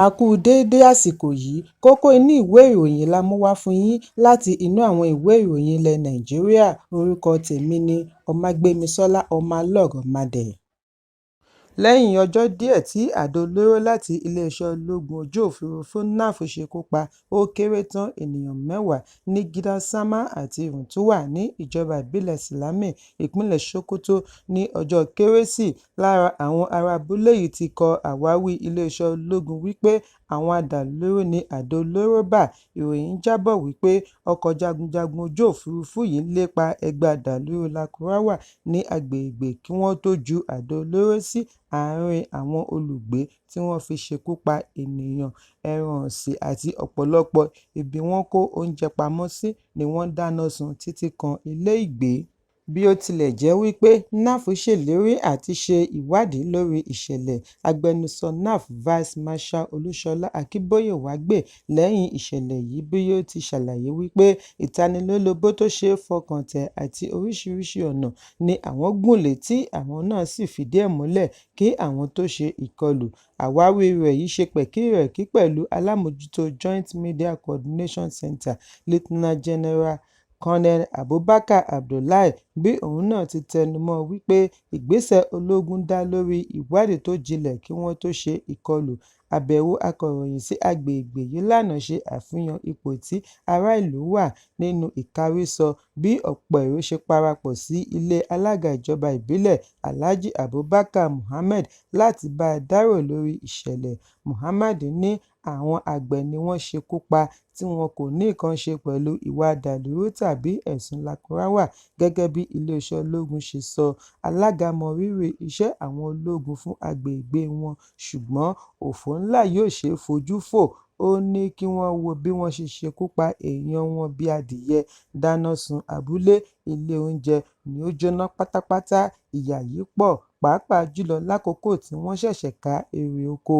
A kú déédé àsìkò yìí. Kókó inú ìwé ìròyìn la mú wá fún yín láti inú àwọn ìwé ìròyìn ilẹ̀ Nàìjíríà. Orúkọ tèmi ni Ọmágbémisọ́lá Ọmọlọ́rọ̀mádé. Lẹ́yìn ọjọ́ díẹ̀ tí àdó olóró láti iléeṣẹ́ ológun ojú òfurufú NAF ṣekú pa ó kéré tán ènìyàn 10 ní Gidan Sama àti Funtua ní ìjọba ìbílẹ̀ Silame, ìpínlẹ̀ Sokoto ní ọjọ́ Kérésì, lára àwọn ará abúlé yìí ti kọ àwáwí iléeṣẹ́ ológun wípé àwọn adàlúrú ni àdó olóró bá. Ìròyìn jábọ̀ wípé ọkọ̀ jagunjagun ojú òfurufú yìí ń lépa ẹgbẹ́ adàlúrú Lakurawa ní agbègbè kí wọ́n tó ju àdó olóró sí àárín àwọn olùgbé tí wọ́n fi ṣekú pa ènìyàn, ẹran ọ̀sìn àti ọ̀pọ̀lọpọ̀ ibi wọ́n kó oúnjẹ pamọ́ sí ni wọ́n dáná sun títí kan ilé ìgbé. Bí ó tilẹ̀ jẹ́ wípé NAF ṣèlérí àti ṣe ìwádìí lórí ìṣẹ̀lẹ̀, agbẹnusọ NAF Vice Marshal Olúṣọlá Akínbóyèwá gbè lẹ́yìn ìṣẹ̀lẹ̀ yìí bí ó ti ṣàlàyé wípé ìtanilólobó tó ṣe é fọkàn tán àti oríṣiríṣi ọ̀nà ni àwọn gùn lé tí àwọn náà sì fìdí ẹ̀ múlẹ̀ kí àwọn tó ṣe ìkọlù. Àwáwí rẹ̀ yìí ṣe pẹ̀kírẹ̀kí pẹ̀lú alámòójútó Joint Media Coordination Centre, Lt Gen. Colonel Abubakar Abdullahi, bí òun náà ti tẹnu mọ́ wípé ìgbésẹ̀ ológun dá lórí ìwádìí tó jinlẹ̀ kí wọ́n tó ṣe ìkọlù. Àbẹ̀wò akọ̀ròyìn sí agbègbè yìí lánàá ṣe àfihàn ipò tí ará ìlú wà nínú ìkárísọ bí ọ̀pọ̀ èrò ṣe parapọ̀ sí ilé alága ìjọba ìbílẹ̀ Alhaji Abubakar Mohammed láti bá a dárò lórí ìṣẹ̀lẹ̀. Mohammed ní àwọn àgbẹ̀ ni wọ́n ṣekú pa tí wọn kò ní nǹkan ṣe pẹ̀lú ìwà adàlúrú tàbí ẹ̀sùn Lakurawa gẹ́gẹ́ bí iléeṣẹ́ ológun ṣe sọ. Alága mọrírì iṣẹ́ àwọn ológun fún agbègbè wọn ṣùgbọ́n òfò ńlá yìí ò ṣeé fojú fò. Ó ní kí wọ́n wo bí wọ́n ṣe ṣekú pa èèyàn wọn bíi adìẹ, dáná sun abúlé, ilé oúnjẹ ni ó jóná pátápátá. Ìyà yìí pọ̀, pàápàá jùlọ lákòókò tí wọ́n ṣẹ̀ṣẹ̀ ká erè oko.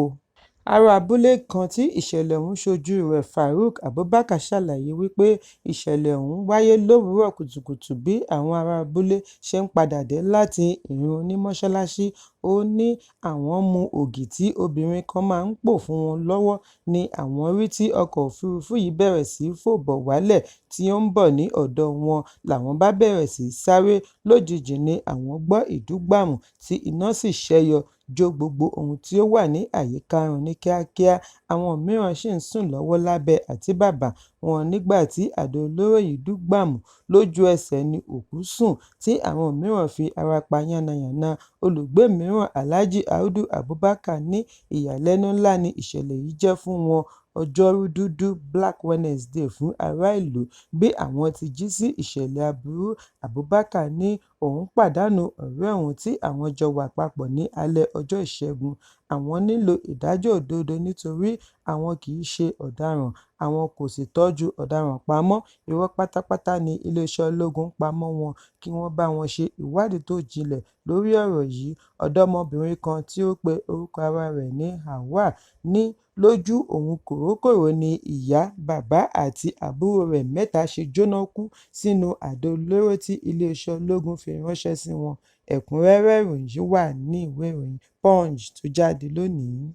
Ará abúlé kan tí ìṣẹ̀lẹ̀ ọ̀hún ṣojú rẹ̀ Farouk Abubakar ṣàlàyé wípé ìṣẹ̀lẹ̀ ọ̀hún wáyé lówùúrọ̀ kùtùkùtù bí àwọn ará abúlé ṣe ń padà dé láti ìrun ní mọ́ṣáláṣí. Ó ní àwọn ń mu ògì tí obìnrin kan máa ń pò fún wọn lọ́wọ́ ni àwọn rí tí ọkọ̀ òfurufú yìí bẹ̀rẹ̀ sí í fò bọ̀ wálẹ̀ tí ó ń bọ̀ ní ọ̀dọ̀ wọn làwọn bá bẹ̀rẹ̀ sí í sáré. Lójijì ni àwọn gbọ́ ìdúgbàmù tí iná sì ṣẹ́ yọ jó gbogbo ohun tí ó wà ní àyíká run ní kíákíá. Àwọn mìíràn ṣì ń sùn lọ́wọ́ lábẹ́ àtíbàbà wọn nígbà tí àdó olóró yìí dún gbàmù. Lójú ẹsẹ̀ ni òkú sùn tí àwọn mìíràn fi ara pa yánnayànna. Olùgbé mìíràn Alhaji Audu Abubakar ní ìyàlẹ́nu ńlá ni ìṣẹ̀lẹ̀ yìí jẹ́ fún wọn. Ọjọ́rú dúdú (Black Wednesday) fún ará ìlú bí àwọn ti jí sí ìṣẹ̀lẹ̀ aburú. Abubakar ní òun pàdánù ọ̀rẹ́ òun tí àwọn jọ wà papọ̀ ní alẹ́ ọjọ́ Ìṣẹ́gun. Àwọn nílò ìdájọ́ òdodo nítorí àwọn kì í ṣe ọ̀daràn, àwọn kò sì tọ́jú ọ̀daràn pamọ́. Irọ́ pátápátá ni iléeṣẹ́ ológun ń pa mọ́ wọn kí wọ́n bá wọn ṣe ìwádìí tó jinlẹ̀ lórí ọ̀rọ̀ yìí. Ọ̀dọ́mọbìnrin kan tí ó pe orúkọ ara rẹ̀ ní Auwal ní lójú òun kòrókòró ni ìyá, bàbá àti àbúrò rẹ̀ mẹ́ta ṣe jóná kú sínú àdó olóró tí iléeṣẹ́ ológun fi ránṣẹ́ sí wọn. Ẹ̀kúnrẹ́rẹ́ ìròyìn yìí wà ní ìwé ìròyìn Punch tó jáde lónìí.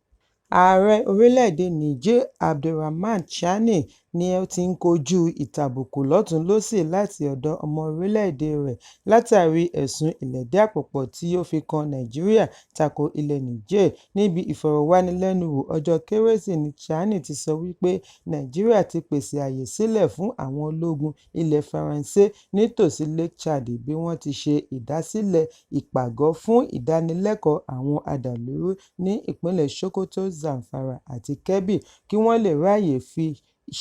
Ààrẹ orílẹ̀-èdè Niger Abdourahamane Tchiani ni ó ti ń kojú ìtàbùkù lọ́tùn-ún-lósì láti ọ̀dọ̀ ọmọ orílẹ̀-èdè rẹ̀ látàrí ẹ̀sùn ìlẹ̀dí-àpòpọ̀ tí ó fi kan Nàìjíríà tako ilẹ̀ Niger. Níbi ìfọ̀rọ̀wánilẹ́nuwò ọjọ́ Kérésì ní Tchiani ti sọ wípé Nàìjíríà ti pèsè àyè sílẹ̀ fún àwọn ológun ilẹ̀ Faransé nítòsí Lake Chad bí wọ́n ti ṣe ìdásílẹ̀ ìpàgọ́ fún ìdánilẹ́kọ̀ọ́ àwọn adàlúrú ní ìpínlẹ̀ Sokoto, Zamfara àti Kebbi kí wọ́n lè ráyè fi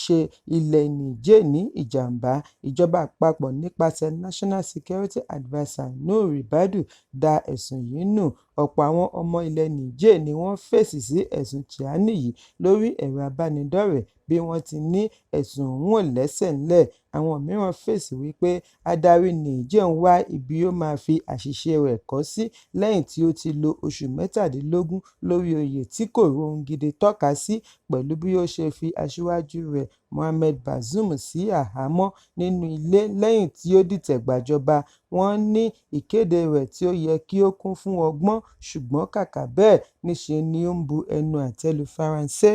ṣe ilẹ̀ Niger ní ìjàm̀bá. Ìjọba àpapọ̀ nípasẹ̀ National Security Adviser Nuhu Ribadu da ẹ̀sùn yìí nù. Ọ̀pọ̀ àwọn ọmọ ilẹ̀ Niger ni wọ́n fèsì sí ẹ̀sùn Tchiani yìí lórí ẹ̀rọ ìbánidọ́rẹ̀ẹ́ bí Bí wọ́n ti ní ẹ̀sùn ọ̀hún ò lẹ́sẹ̀ ńlẹ̀. Àwọn mìíràn fèsì wípé adarí Niger ń wá ibi ó máa fi àṣìṣe rẹ̀ kó sí lẹ́yìn tí ó ti lo oṣù 17 lórí oyè tí kò róhun gidi tọ́ka sí pẹ̀lú bí ó ṣe fi aṣíwájú rẹ̀ Mohamed Bazoum sí àhámọ́ nínú ilé lẹ́yìn tí ó dìtẹ̀gbàjọba. Wọ́n ní ìkéde rẹ̀ tí ó yẹ kí ó kún fún ọgbọ́n, ṣùgbọ́n kàkà bẹ́ẹ̀ níṣe ni ó ń bu ẹnu àtẹ́ lu Faransé,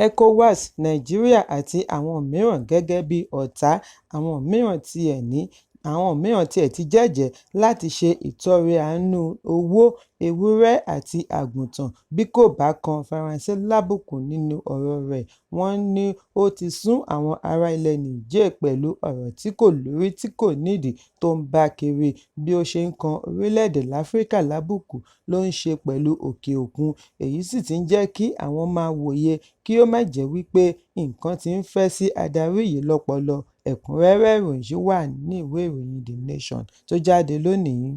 ECOWAS, Nàìjíríà àti àwọn mìíràn gẹ́gẹ́ bí ọ̀tá. Àwọn mìíràn tiẹ̀ ti jẹ́jẹ̀ẹ́ láti ṣe ìtọrẹ-àánú owó, ewúrẹ́ àti àgùntàn bí kò bá kan Faransé lábùkù nínú ọ̀rọ̀ọ rẹ̀. Wọ́n ní ó ti sún àwọn ará ilẹ̀ Niger pẹ̀lú ọ̀rọ̀ tí kò lórí tí kò nídìí tó ń bá kiri. Bí ó ṣe ń kan orílẹ̀-èdè l'Áfíríkà lábùkù ló ń ṣe pẹ̀lú òkè-òkun, èyí sì ti ń jẹ́ kí àwọn máa wòye kí ó má jẹ́ wípé nǹkan ti ń fẹ́ sí adarí yìí lọ́pọlọ. Ẹ̀kúnrẹ́rẹ́ ìròyìn yìí wà nínú ìwé ìròyìn The Nation tó jáde lónìí.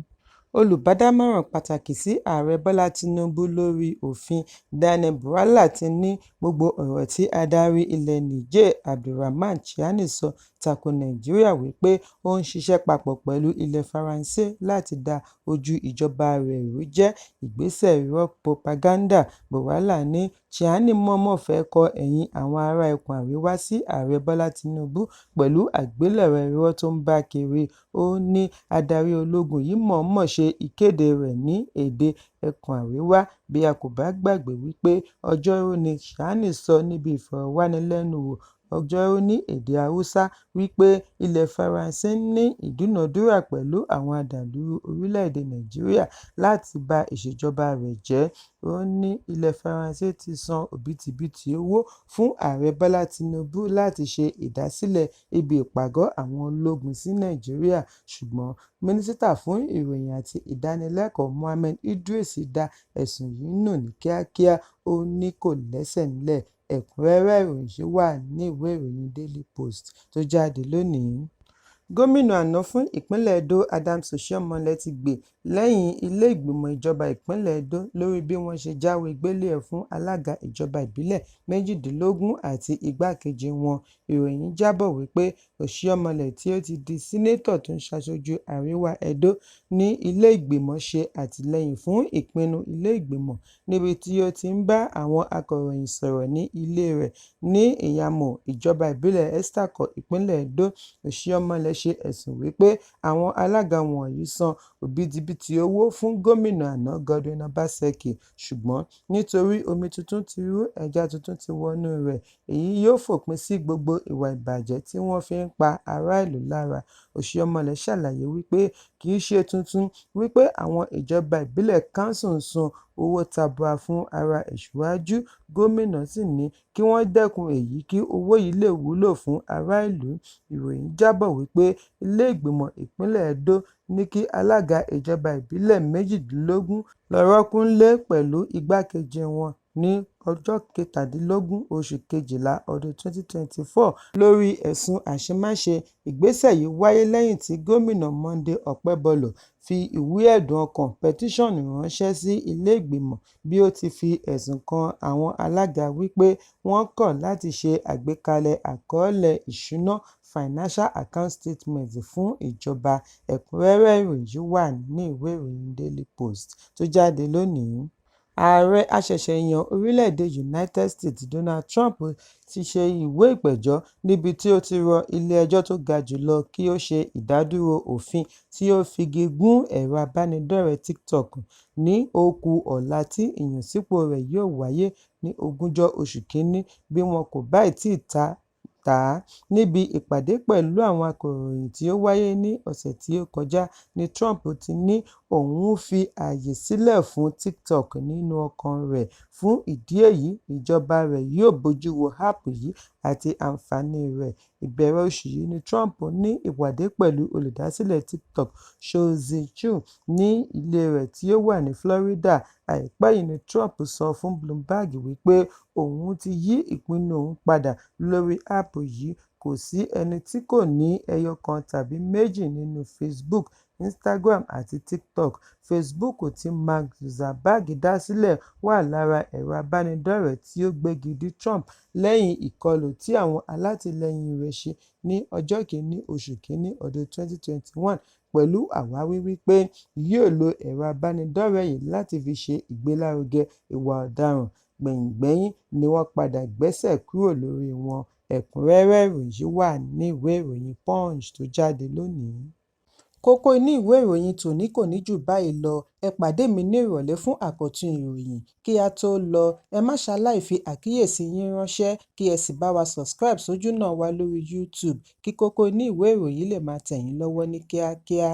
Olùbádámọ̀ràn pàtàkì sí Ààrẹ Bọ́lá Tinubu lórí òfin, Daniel Bwala ti ní gbogbo ọ̀rọ̀ tí adarí ilẹ̀ Niger Abdourahamane Tchiani sọ tako Nàìjíríà wípé ó ń ṣiṣẹ́ papọ̀ pẹ̀lú ilẹ̀ Faransé láti da ojú ìjọba rẹ̀ rú jẹ́ ìgbésẹ̀ irọ́ pòpágáńdà. Bwala ní Tchiani mọ̀ọ́mọ̀ fẹ́ kọ ẹ̀yìn àwọn ará ẹkùn Àríwá sí Ààrẹ Bọ́lá Tinubu pẹ̀lú àgbélẹ̀rọ irọ́ tó ń bá kiri. Ó ní adarí ológun yìí mọ̀ọ́mọ̀ ṣe ìkéde rẹ̀ ní èdè ẹkùn Àríwá. Bí a kò bá gbàgbé wípé Ọjọ́rú ni Tchiani sọ níbi ìfọ̀rọ̀wánilẹ́nuwò Ọjọ́rú ní èdè Hausa wípé ilẹ̀ Faransé ń ní ìdúnàádúrà pẹ̀lú àwọn adàlúrú orílẹ̀-èdè Nàìjíríà láti ba ìṣèjọba rẹ̀ jẹ́. Ó ní ilẹ̀ Faransé ti san òbítíbitì owó fún Ààrẹ Bọ́lá Tinubu láti ṣe ìdásílẹ̀ ibi ìpàgọ́ àwọn ológun sí Nàìjíríà, ṣùgbọ́n Mínísítà fún Ìròyìn àti Ìdánilẹ́kọ̀ọ́ Mohammed Idris da ẹ̀sùn yìí nù ní kíákíá, ó ní kò lẹ́sẹ̀ ńlẹ̀. Ẹ̀kúnrẹ́rẹ́ ìròyìn yìí wà nínú ìwé ìròyìn Daily Post tó jáde lónìí. Gómìnà àná fún ìpínlẹ̀ Edo Adams Oshiomhole ti gbè lẹ́yìn ilé ìgbìmọ̀ ìjọba ìpínlẹ̀ Edo lórí bí wọ́n ṣe jáwé gbélé-e fún alága ìjọba ìbílẹ̀ 18 àti igbákejì wọn. Ìròyìn jábọ̀ wípé Oshiomhole tí ó ti di Sínátọ̀ tó ń ṣaṣojú Àríwá Edo ní ilé ìgbìmọ̀ ṣe àtìlẹ́yìn fún ìpinnu ilé ìgbìmọ̀ níbi tí ó ti ń bá àwọn akọ̀ròyìn sọ̀rọ̀ ní ilé rẹ̀ ní Iyamho, ìjọba ìbílẹ̀ Etsako, ìpínlẹ̀ Edo. Oshiomhole ṣe ẹ̀sùn wípé àwọn alága wọ̀nyí san òbítíbitì owó fún gómìnà àná Godwin Obaseki, ṣùgbọ́n nítorí omi tuntun ti rú ẹja tuntun ti wọnú rẹ̀, èyí yóò fòpin sí gbogbo ìwà ìbàjẹ́ tí wọ́n fi ń pa ará ìlú lára. Oshiomhole ṣàlàyé wípé kì í ṣe tuntun wípé àwọn ìjọba ìbílẹ̀ kánsù ń san owó tabua fún ará ìṣíwájú, gómìnà sì ní kí wọ́n dẹ́kun èyí kí owó yìí lè wúlò fún ará ìlú. Ìròyìn jábọ̀ wípé ilé ìgbìmọ̀ ìpínlẹ̀ Edo ní kí alága ìjọba ìbílẹ̀ 18 lọ rọ́kùn-ún-lé pẹ̀lú igbákejì wọn ní ọjọ́ 17 oṣù kejìlá ọdún 2024 lórí ẹ̀sùn àṣemáṣe. Ìgbésẹ̀ yìí wáyé lẹ́yìn tí Gómìnà Monday Okpebholo fi ìwé ẹ̀dùn ọkàn pẹtíṣọ̀nù ránṣẹ́ sí ilé ìgbìmọ̀ bí ó ti fi ẹ̀sùn kan àwọn alága wípé wọ́n kọ̀ láti ṣe àgbékalẹ̀ àkọọ́lẹ̀ ìṣúná Financial Account Statement fún ìjọba. Ẹ̀kúnrẹ́rẹ́ ìròyìn yìí wà nínú ìwé ìròyìn Daily Post tó jáde lónìí. Ààrẹ àṣẹ̀ṣẹ̀yàn orílẹ̀-èdè United States Donald Trump ti ṣe ìwé ìpẹ̀jọ́ níbi tí ó ti rọ ilé-ẹjọ́ tó ga jù lọ kí ó ṣe ìdádúró òfin tí ó figi gún ẹ̀rọ ìbánidọ́rẹ̀ẹ́ TikTok ní ó ku ọ̀la tí ìyànsípò rẹ̀ yóò wáyé ní ogúnjọ́ oṣù kìíní bí wọn kò bá tíì tà á. Níbi ìpàdé pẹ̀lú àwọn akọ̀ròyìn tí ó wáyé ní ọ̀sẹ̀ tí ó kọjá ní Trump ti ní òun ń fi ààyè sílẹ̀ fún TikTok nínú ọkàn rẹ̀, fún ìdí èyí ìjọba rẹ̀ yóò bójú wo áàpù yìí àti àǹfààní rẹ̀. Ìbẹ̀rẹ̀ oṣù yìí ni Trump ní ìpàdé pẹ̀lú olùdásílẹ̀ TikTok Shou Zi Chew ní ilé rẹ̀ tí ó wà ní Florida. Àìpẹ́ yìí ni Trump sọ fún Bloomberg wípé òun ti yí ìpinnu òun padà lórí áàpù yìí. Kò sí ẹni tí kò ní ẹyọ kan tàbí méjì nínú Facebook, Instagram àti TikTok. Facebook tí Mark Zuckerberg dá sílẹ̀ wà lára ẹ̀rọ abánidọ́rẹ̀ẹ́ tí ó gbégi dí Trump lẹ́yìn ìkọlù tí àwọn alátìlẹyìn rẹ̀ ṣe ní ọjọ́ 1 oṣù kínní ọdún 2021 pẹ̀lú àwáwí wípé yóò lo ẹ̀rọ abánidọ́rẹ̀ẹ́ yìí láti fi ṣe ìgbélárugẹ ìwà ọ̀daràn. Gbẹ̀yìngbẹ́yín ni wọ́n padà gbẹ́sẹ̀ kúrò lórí wọn. Ẹ̀kúnrẹ́rẹ́ ìròyìn yìí wà ní ìwé ìròyìn Punch tó jáde lónìí. Kókó inú ìwé ìròyìn tòní kò ní jù báyìí lọ. Ẹ pàdé mi ní ìrọ̀lẹ́ fún àkọ́tún ìròyìn. Kí á tó lọ, ẹ má ṣaláì fi àkíyèsí yín ránṣẹ́ kí ẹ sì bá wa subscribe sójúnà wa lórí YouTube kí kókó inú ìwé ìròyìn lè máa tẹ̀ yín lọ́wọ́ ní kíákíá.